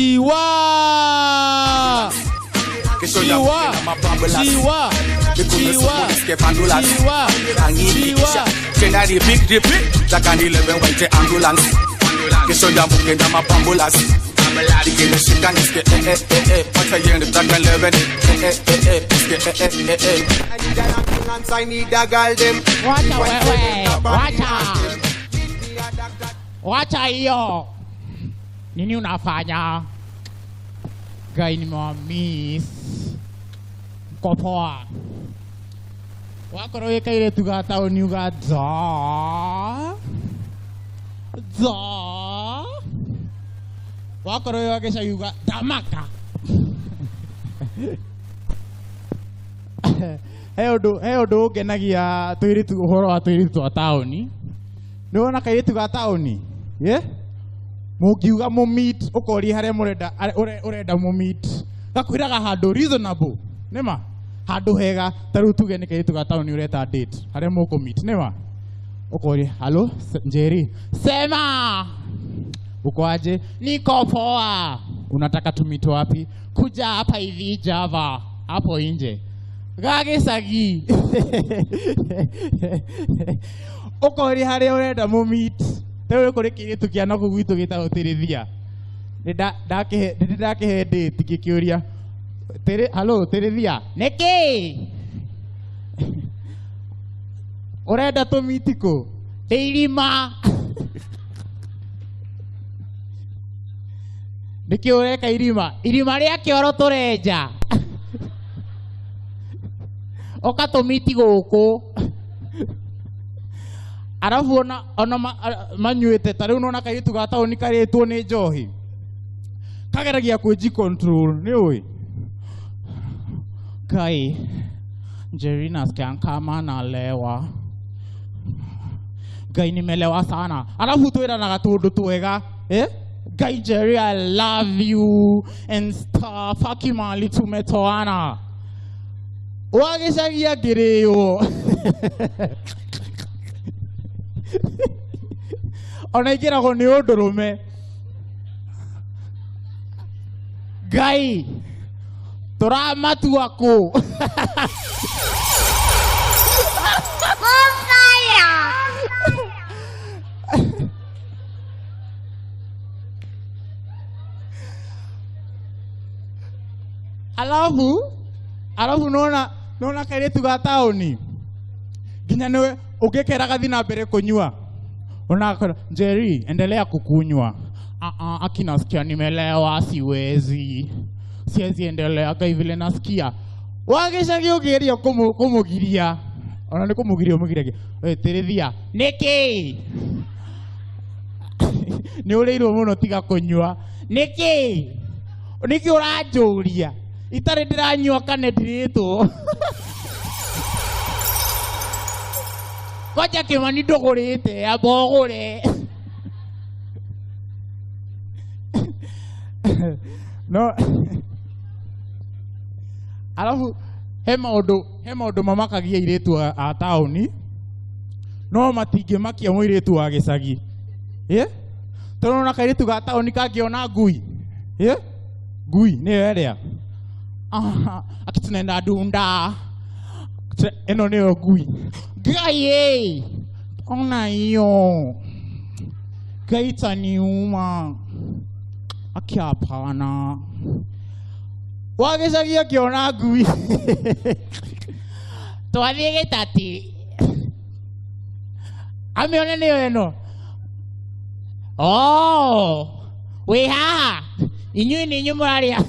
Chiwa. Chiwa. Chiwa. Chiwa. Chiwa. Chiwa. I need an ambulance, I need a girl them. Wacha wewe, wacha. Wacha hiyo. Nini unafanya? Guy nimewamiss. Mko poa. Wakorwo wĩ kairĩtu ga taũni uga nja. Nja. Wakorwo wĩ wa gĩcagi uga ndamaka. He ũndũ he ũndũ ũngenagia tũirĩtu ũhoro wa tũirĩtu twa taũni. Nĩ wona kairĩtu ga taũni? Yeah? Mũngiuga mũmeet ũkoria harĩa mũrenda ũrenda mũmeet. Gakwĩraga handũ reasonable. Nĩma? Handũ hega ta rĩu tuge nĩ kairĩtu ga taũni ũreta date harĩa mũkũmeet. Nĩma? Ũkoria, halo Njeri. Sema. Uko aje? Niko poa. Unataka tumeet wapi? Kuja hapa hivi Java hapo nje. Gagĩcagi. Ũkoria harĩa ũrenda mũmeet. Ta rĩu kũrĩ kĩirĩtu kĩa nakũu gwitũ gĩtagwo Tĩrĩthia. Nĩ ndakĩhe nĩ ndakĩhe date ngĩkĩũria. Tĩrĩ, halo Tĩrĩthia. Nĩkĩ? Ũrenda tũmeet kũ? Ndĩ irima. Nĩkĩ ũreka irima? Irima rĩa kĩoro tũrenja. Ũka tũmiti gũkũ. Arabu ona ona manyuĩte ta rĩu nona kairĩtu ga taũni karĩtwo nĩ njohi. Kageragia kwĩji control, nĩ ũĩ? Kai, Njeri nasikia kama nalewa. Ngai nimelewa sana. Alafu twĩranaga tũndũ twega. Eh? Ngai Njeri, I love you and stuff. Haki mahali tumetoana. Wagĩcagia ngĩrĩo. Ona ingĩragwo nĩ ũndũrũme. Ngai, tũramatua kũ? Alafu alafu nona nona kairĩtu ga taũni nginya nĩwe ũngĩkera gathi na mbere kũnyua unakora Njeri endelea kukunywa. Ah ah, aki nasikia nimelewa, siwezi siwezi endelea Ngai vile nasikia. Wagĩcagi ũngĩgeria kũmũgiria ona nĩ kũmũgiria ũmũgiragia we Tĩrĩthia nĩkĩ nĩ ũrĩirwo mũno tiga kũnyua nĩkĩ nĩkĩ ũranjũria itarĩ ndĩranyua kana ndirĩtwo kwanja Kĩmani ndũgũrĩte amba ũgũre no alafu he maũndũ he maũndũ mamakagia airĩtu a taũni no matingĩmakia mũirĩtu wa gĩcagi. Ĩ? Tondũ ona kairĩtu ga taũni kangĩona ngui. Ĩ? Ngui nĩyo ĩrĩa. Aha, akitunaenda dunda. Ĩno nĩyo ngui. Ngai ĩ! Ona hiyo. Ngai itaniuma. Aki hapana. Wa gĩcagi akĩona ngui. Twathiĩ gĩtati. Amĩone nĩyo ĩno. Oh, wĩ haha. Inyuĩ nĩ inyuĩ mũrarĩa.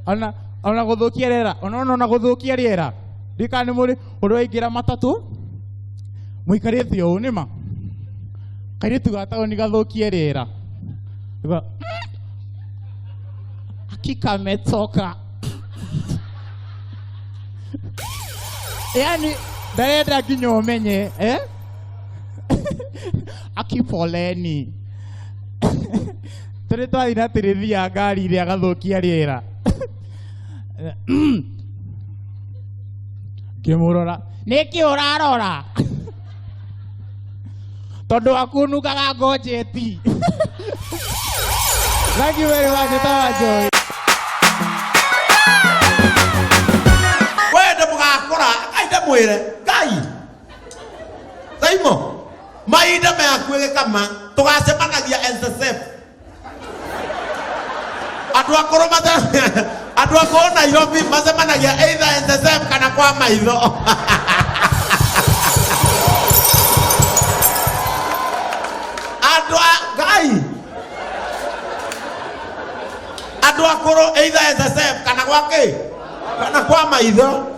Ona ona gũthũkia rĩera, ona ona gũthũkia rĩera. Ndikana nĩ mũrĩ ũrĩ waingĩra matatũ mũikarĩte ũũ nĩma. Kairĩtu ga taũni gathũkie rĩera. Uga, hakika ametoka. Yaani ndarenda nginya ũmenye, eh? Aki poleni. Tũrĩ twathiĩ na tĩrĩthia ngari ĩrĩa agathũkia rĩera. Ngĩmũrora, nĩkĩ ũrarora? Tondũ waku ũnungaga ngonjeti. Thank you very much, Tawa Joy. Wende mũgakũra ngai ndamwĩre ngai saimo mahinda mehakuĩ gĩkama tũgacemanagia NSSF andũ akũrũ andũ akũrũ Nairobi macemanagia either NSSF kana kwa maitho. Andũ a ngai andũ akũrũ either NSSF kana gwa kĩ kana kwa maitho.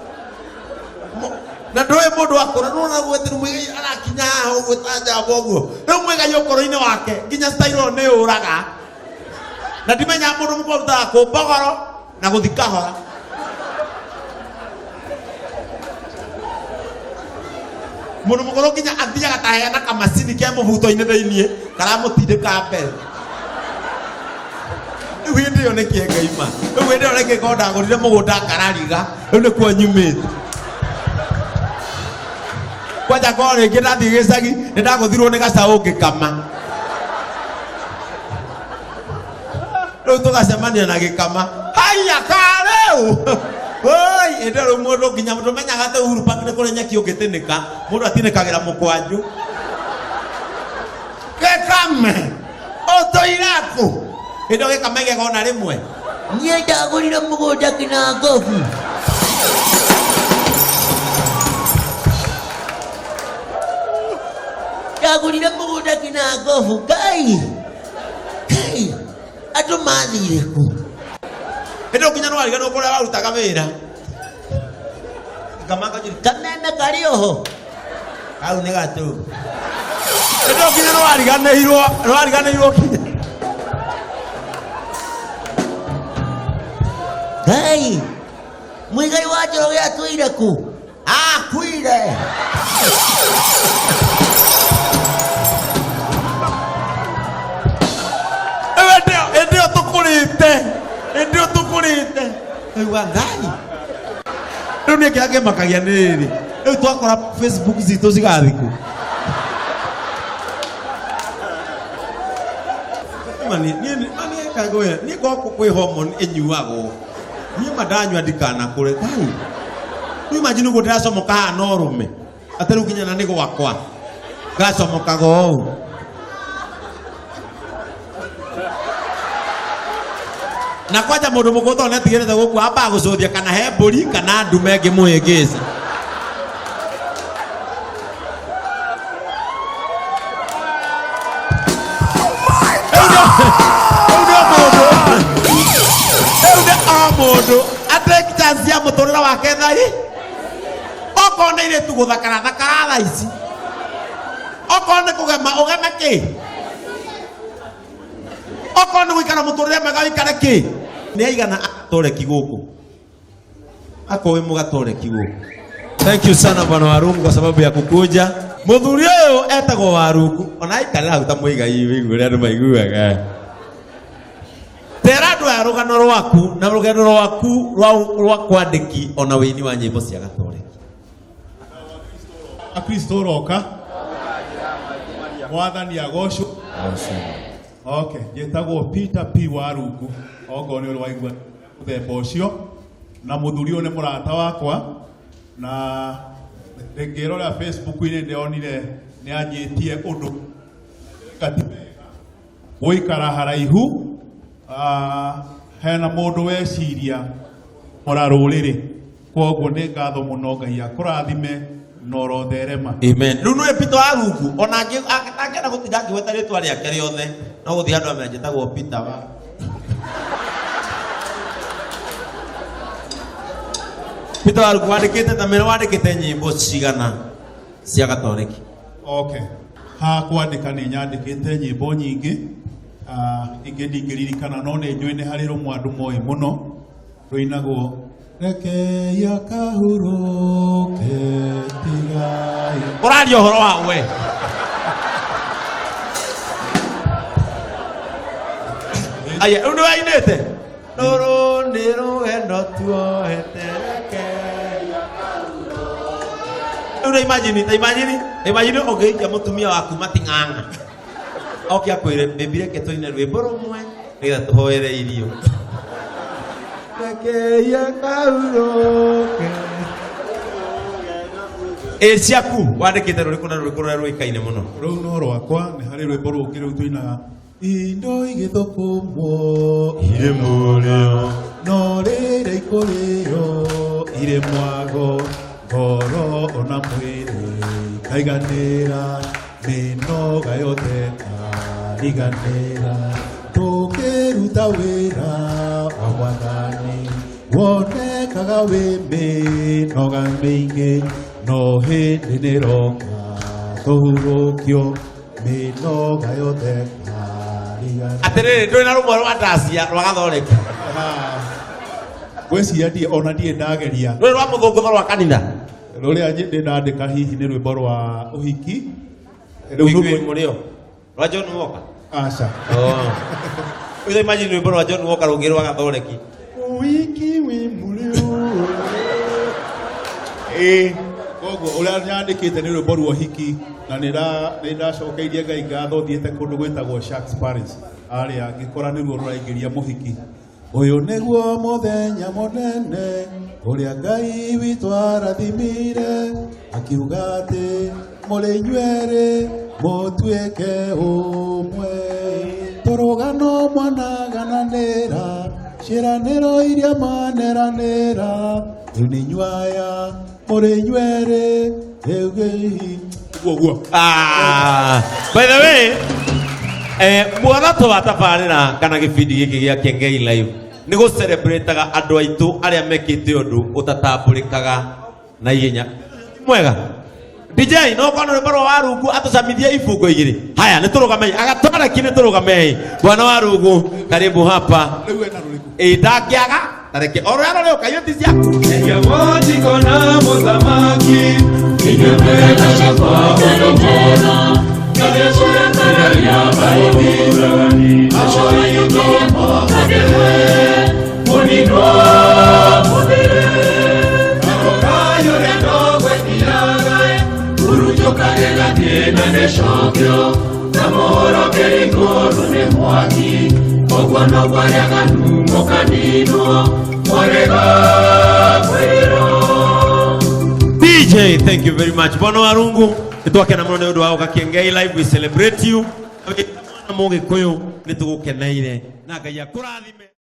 Na ndũĩ mũndũ akũra nĩwona gwethe rĩu Mũigai arakinya haha ũguo ta njamba ũguo rĩu Mũigai ũkũrũ-inĩ wake nginya style ĩyo nĩ yũraga na ndimenyaga mũndũ mũkũrũ arutaga kũmbogoro na gũthi kahora. Mũndũ mũkũrũ nginya athiaga ta hena kamacini ke mũbuto-inĩ thĩiniĩ karamũtindĩka mbere. Rĩu hĩndĩ ĩyo nĩkĩe ngaima rĩu hĩndĩ ĩyo rĩngĩ korwo ndagũrire mũgũnda ngarariga rĩu nĩkuo nyumĩte kwanja korwo rĩngĩ ndathiĩ gĩcagi nĩ ndagũthirwo nĩ gacaũ ngĩkama rĩu tũgacemania na gĩkama haiya karĩu oi ĩndĩ rĩu mũndũ nginya ndũmenyaga atĩ Uhuru Park nĩ kũrĩ nyeki ũngĩtĩnĩka mũndũ atinĩkagĩra mũkwanjũ gĩkame ũtũire kũ hĩndĩ ĩyo gĩkame gĩgona rĩmwe. Niĩ ndagũrire mũgũnda Kinangobu. Ndagũrire mũgũnda Kinangobu. Ngai! Ngai! Andũ mathire kũ? Hĩndĩ ĩyo nginya nĩwariganĩrwo kũrĩa warutaga wĩra. Gĩkama kanjĩra, Kameme karĩ oho. Kau nĩ gatũ. Hĩndĩ ĩyo nginya nĩwariganĩirwo, nĩwariganĩirwo kinya. Ngai! Mũigai wa Njoroge atũire kũ? Akuire. Rĩu hĩndĩ ĩyo tũkũrĩte, hĩndĩ ĩyo tũkũrĩte. Ngaigua Ngai. Rĩu niĩ kĩrĩa kĩmakagia nĩ rĩrĩ, rĩu twakora Facebook citũ cigathikũ. Ma niĩ niĩ ma niĩ kangwĩra, niĩ korwo kwĩ hormone ĩnyuagwo, niĩ ma ndanyua ndikanakũre. Ngai. Rĩu imagine ũguo ndĩracomoka haha na ũrũme, atĩ rĩu nginya na nĩ gwakwa. Ngacomokaga ũũ. Na kwanja mũndũ mũkũrũ tondũ nĩatigĩrĩte gũkua ambaga gũcũthia kana he mbũri kana ndume ĩngĩmũhĩngĩca. Rĩu nĩ mũndũ rĩu nĩ o mũndũ atake chance ya mũtũrĩre wake thai okorwo nĩ airĩtu gũthakara thakara thaa ici okorwo nĩ kũgema ũgeme kĩ okorwo nĩ gũikara mũtũrĩre mwega ũikare kĩ nĩ aigana atoreki gũkũ akowe mũgatoreki gũkũ. Thank you sana bwana Warungu kwa sababu ya kukuja. Mũthuri ũyũ etagwo Warungu ona aikarĩra hau ta mũigai wĩigue ũrĩa andũ maiguaga. Tera andũ aya rũgano rwaku na rũgendo rwaku rwa kwandĩki ona wĩini wa nyĩmbo cia gatoreki. Akristo ũroka mwathani agocwo. Okay, njĩtagwo Peter P Warungu ongorwo nĩ ũrĩ waigua mũthemba ũcio na mũthuri ũyũ nĩ mũrata wakwa na ngĩrora Facebook-inĩ ndĩronire nĩ anjĩtie ũndũ ti wega gũikara haraihu. Hena mũndũ weciria mũra rũrĩrĩ koguo nĩ ngatho mũno Ngai akũrathime na ũrotherema. Amen. Rĩu nĩwe Peter Warungu ona angĩenda gũtinda akĩgweta rĩtwa rĩake rĩothe no gũthiĩ handũ amenya njĩtagwo Peter wa Peter Warungu wandĩkĩte ta mĩra wandĩkĩte nyĩmbo cigana cia gatoreki? Okay. Ha kwandĩka nĩ nyandĩkĩte nyĩmbo nyingĩ, ingĩ ndingĩririkana no nĩ njũĩ nĩ harĩ rũmwe andũ moĩ mũno rũinagwo rekei akahurũke tigai. Ũraria ũhoro wa we. Aya, rĩu nĩ wainĩte? Rũrũ nĩ rũgendo tuohete rekei. Rĩu Rĩu imagine, ta imagine, imagine ũngĩhikia mũtumia waku mating'ang'a. Oke akwĩre, baby reke tũine rwĩmbo rũmwe nĩgetha tũhoere irio. Rekeie kahurũke. Ĩ ciaku wandĩkĩte rũrĩkũ na rũrĩkũ rũrĩa rũĩkaine mũno? Rũu no rwakwa nĩ harĩ rwĩmbo rũngĩ rĩu tũinaga indo igĩthũkũmwo irĩ mũrĩo no rĩrĩa ikũrĩo irĩ mwago ngoro ona mwĩrĩ ikaiganĩra mĩnoga yothe kariganĩra tũkĩruta wĩra wa mwathani wonekaga wĩ mĩnoga mĩingĩ no hĩndĩ nĩroka tũhurũkio mĩnoga yothe kariganĩra. Atĩrĩrĩ, ndũrĩ na rũmwe rwa ndacia rwa gathoreki? Ngwĩciria ndiĩ ona ndiĩ ndageria. Rũrĩ rwa mũthũngũtho rwa kanitha? Rũrĩa ndĩ ndandĩka hihi nĩ rwĩmbo rwa ũhiki. Rĩu Ũhiki nĩguo- wĩ mũrĩo rwa John Walker? Aca. Oh. Ũyũ imagine rwĩmbo rwa John Walker rũngĩ rwa gathoreki. Ũhiki wĩ mũrĩo. Ĩĩ, koguo ũrĩa nyandĩkĩte nĩ rwĩmbo rwa ũhiki na nĩ ndacokeirie Ngai ngatho thiĩte kũndũ gwĩtagwo Sharks Paris arĩa ngĩkora nĩruo rũraingĩria mũhiki. Ũyũ nĩguo mũthenya mũnene ũrĩa Ngai witũ arathimire akiuga atĩ mũrĩ inyuerĩ mũtuĩke ũmwe. Tũrũgano mwanagananĩra ciĩranĩro iria maneranĩra rĩu nĩ inyuĩ aya mũrĩ inyuerĩ rĩu gĩhi ũguo guo. Ah, by the way, muoroto wa tabarĩra kana gĩbindi gĩkĩ gĩa Kengei Live nĩ gũcelebrataga andũ aitũ arĩa mekĩte ũndũ ũtatambũrĩkaga na ihenya. Mwega. DJ, no kono rwĩmbo rwa Warungu atũcamithie ibungo igĩrĩ. Haya, nĩ tũrũgamei. Agatwareki nĩ tũrũgamei. Bwana Warungu, karibu hapa. Rĩu ena rũrĩkũ? Ĩ ndangĩaga, tareke o rũrĩa rũrĩũka, ithuĩ ti ciaku. DJ, thank you very much. Bwana Warungu, nĩtwakena mũno nĩ ũndũ wa gũka Kengei Live, we celebrate you. Mwana Mũgĩkũyũ, nĩtũgũkeneire na Ngai akũrathime.